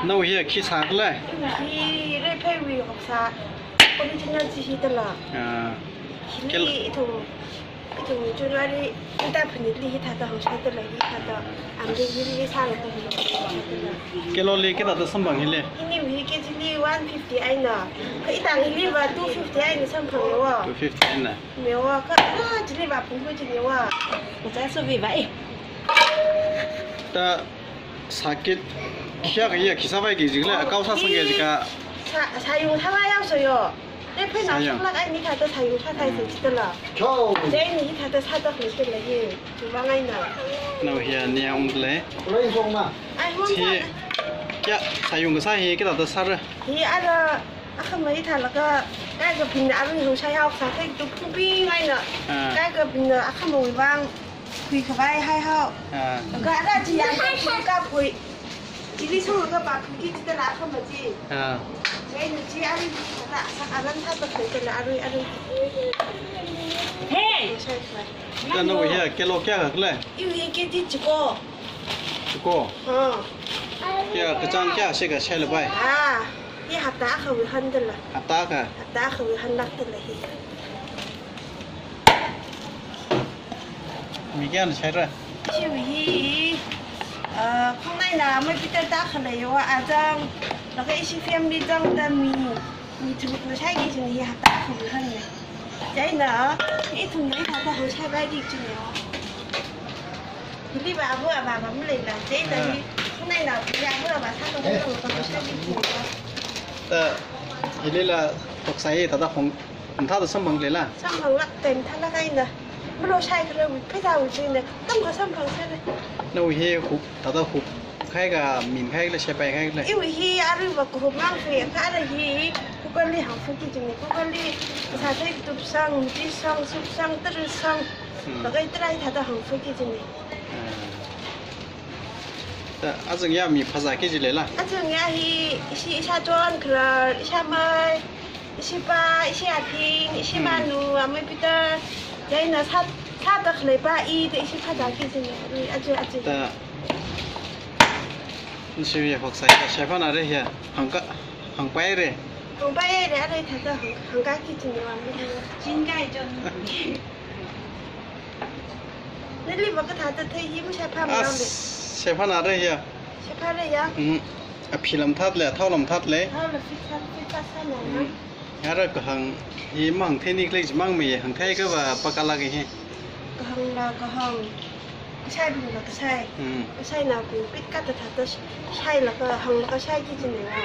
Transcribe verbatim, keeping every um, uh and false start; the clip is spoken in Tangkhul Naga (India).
Nawui hi khi sākhala? Hi Repheiwui hoksā. Original chi hi dala. Ah. Hili ithum, ithum January, ita phanitli hithāda hangshai dala, hithāda. Amri hili sālaga hili hangshai dala. Kiloli kathāda samphang hili? Ini hi kg li one fifty eina. Kha ita hiliva two fifty eina samphang lo. Two fifty eina. Mewa kha, ah, chili va pungku chili wa. Macha subi va, eh. Ta sakit kya kaya kisa vai ke jikle, akau sāsang ke jika. Sa, sāyung sāla yao so yo. Rephei na sāyung. Sāla ai mi thāda sāyung sāthai se chitala. Chao. Jai ni thāda sāda khun chitala ye. Chuva ngai na. Nawui hi ani ang le. Lai song na. Ai, hon chi sā. Kya sāyung kasā hi kathāda sāra? Hi ara Akhama hithālaga, kaikapina arui hangshai haowa, sāthei tu phupi ngaina. Ah. Kaikapina akhamawui vang, khui khavai haihao. Ah. Laga ara chi ya, khui kaphui. Chili songlaga paphuiki chitala akhama chi. Ah. Chieina chi arui hithāda, sā aran sāda khuitala arui, arui. Hey! Hangshai khavai. Kya nawui hi kilo kayākha khala? Iwui hi kg chiko. Chiko? Ah. Kya kachāng kayāshi kashai lapai? Ah. Hi hapta akhawui han dala. Hapta akha? Hapta akhawui hanlak dala hi. Mi kayāna shaira? Ishi hi, ah, khongnaina mai pita ta khalei yo ajang, laga ishi family jang ta mi, mi thumna shaiki jin hi hapta akhawui hanna. Chieina, ithumna hithāda hangshai vai ri jin yo. Hili va abu ava va maleila, chieina hi, khongnaina hi abu ava sāda hangshai ri jin yo. Ta, hilila, hoksā hi thāda hong, thāda samphang leila? Samphanglak, time thālak eina. Malo shai khala wui, pheisāwui chieina, tamkha samphang sāra. Nawui hi hup, thāda hup khai ka, min khai khala, shaipai khai khala? Iwui hi aruiva kahup mang sui, kha ara hi, cooker li hangphuiki jin ni, cooker li, sāthei tup sang, muchi sang, sup sang, tara sang, Hmm. Laga tara hithāda hangphuiki jin ni. Hmm. Ta, azang ya mi phazāki ji leila? Azang ya hi, ishi, isha John khala, isha mai, ishi pa, ishi athing, ishi Hmm. manu, amai Peter, chieina sā, sāda khalei pa i, ta ishi phazāki jin ni, aja, aja. Ta, ishi ya hoksā ya, shaiphānāra ya, hangka, hangpaira. Hangpaira, ara hithāda hang, hangkaki jin ni wa mi. Chinkai John. Nali va kathāda thei hi mashaiphāmara le. As, shaiphānāra ya. Shaiphāra ya. Mm. Aphi lamthat le, athao lamthat le. Athao la fit sā, fit sā sāna. Mm. Ara kahāng hi mahāngthei ni khalei jimang me, hāngthei kava pakala ke hi. Kahāng la kahāng. Kashaibing la kashai. Mm. Kashaina ku pit kata thāda shailaga hānglaga shaiki jin ni wa.